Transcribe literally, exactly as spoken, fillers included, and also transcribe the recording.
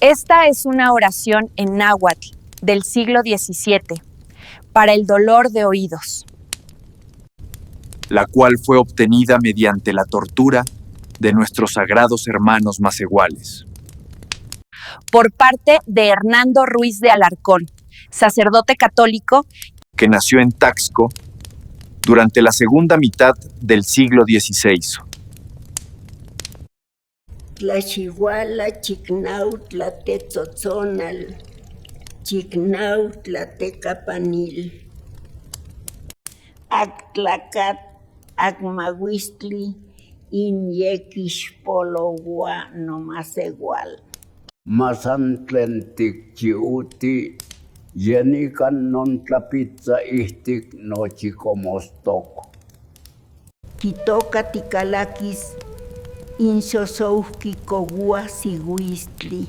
Esta es una oración en náhuatl del siglo diecisiete para el dolor de oídos, la cual fue obtenida mediante la tortura de nuestros sagrados hermanos maseguales. Por parte de Hernando Ruiz de Alarcón, sacerdote católico que nació en Taxco durante la segunda mitad del siglo dieciséis. Tlaxihuala, Chiknautla te tzotzonal, Chiknautla te kapanil. Ak tlakat, ak mawistli, in yekixpolowa no masegual. Masantlentik chi'uti, yenikan non tlapitza ihtik no chikomostok. Chitoka tikalakis, in xosoukikowa siwistli.